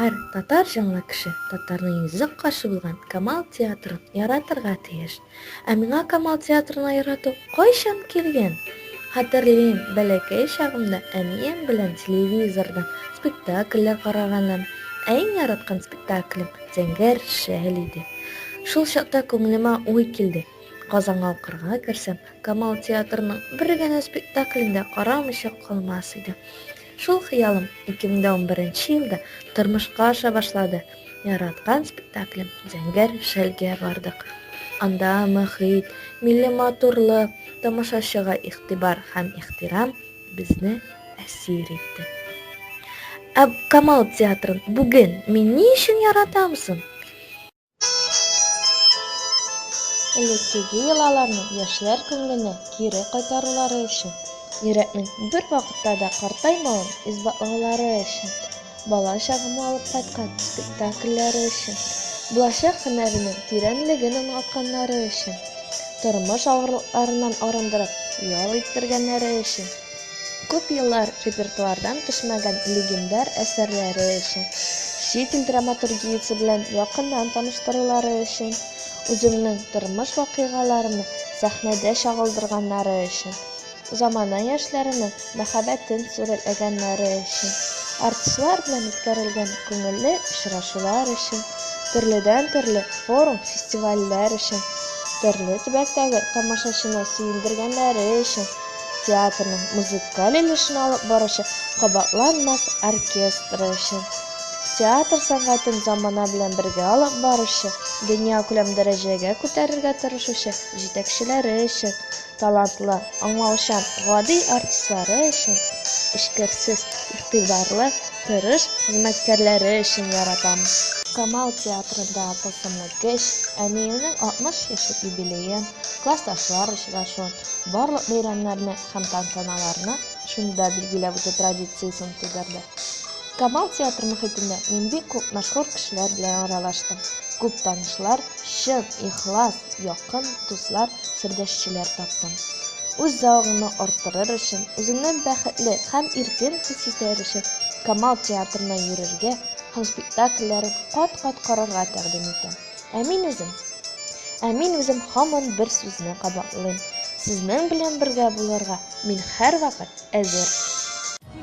Һәр татар җанлы кеше татарның йөзек кашы булган Камал театрын яратырга тиеш. Ә миңа Камал театрына ярату кайчан килгән? Хәтерлим, бәләкәй чагымда әнием белән телевизордан спектакльләр караганым. Ә иң яраткан спектаклем Зәңгәр шәл иде. Шул чакта күңелемә уй килде. Казанга укырга керсәм, Камал театрының бер генә спектаклен дә карамыйча калмас идем. Шул хыялым 2011 елда тормышка аша башлады. Яраткан спектаклем Зәңгәр шәлгә бардык. Анда мөхит, милли матурлык, тамашачыга игътибар һәм ихтирам безне әсир итте. Ә Камал театрын бүген мин ни өчен яратам соң? Элеккеге йолаларны яшьләр күңеленә кире кайтарулары өчен, йөрәкнең бервакытта да картаймавын исбатлаулары өчен, бала чагыма алып кайткан спектакльләре өчен, булачак һөнәренең тирәнлеген аңлатканнары өчен, тормыш авырлыкларыннан арындырып, ял иттергәннәре өчен, Күп еллар репертуардан төшмәгән легендар әсәрләре өчен, чит ил драматургиясе белән якыннан таныштырулары өчен, үземнең тормыш вакыйгаларымны сәхнәдә чагылдырганнары өчен, замана яшьләренең мәхәббәтен сурәтләгәннәре өчен, артистлар белән үткәрелгән күңелле очрашулар өчен, төрледән-төрле форум-фестивальләр өчен, төрле төбәктәге тамашачыны сөендергәннәре өчен, Театрның музыкаль өлешен алып баручы кабатланмас оркестры өчен. Театр сәнгатен замана белән бергә алып баручы, дөньякүләм дәрәҗәгә күтәрергә тырышучы җитәкчеләре өчен, талантлы, аңлаучан, гади артистлары өчен, эчкерсез, игътибарлы, тырыш хезмәткәрләре өчен яратам. Камал театрында тылсымлы көч, әниемнең 60 яшьлек юбилеен, классташлар очрашуын, барлык бәйрәмнәрне һәм тантаналарны шунда билгеләп үтү традициясен тудырды. Камал театры мохитендә мин бик күп мәшһүр кешеләр белән аралаштым, күп танышлар, чын, ихлас, якын дуслар, сердәшчеләр таптым. Үз зәвыгыңны арттырыр өчен, үзеңне бәхетле һәм иркен хис итәр өчен Камал театрына йөрергә һәм спектакльләрен кат-кат карарга тәкъдим итәм. Ә мин үзем Ә мин үзем һаман бер сүзне кабатлыйм, сезнең белән бергә булырга мин һәрвакыт әзер.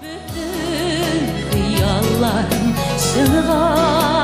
Бөтен хыялларым чынга.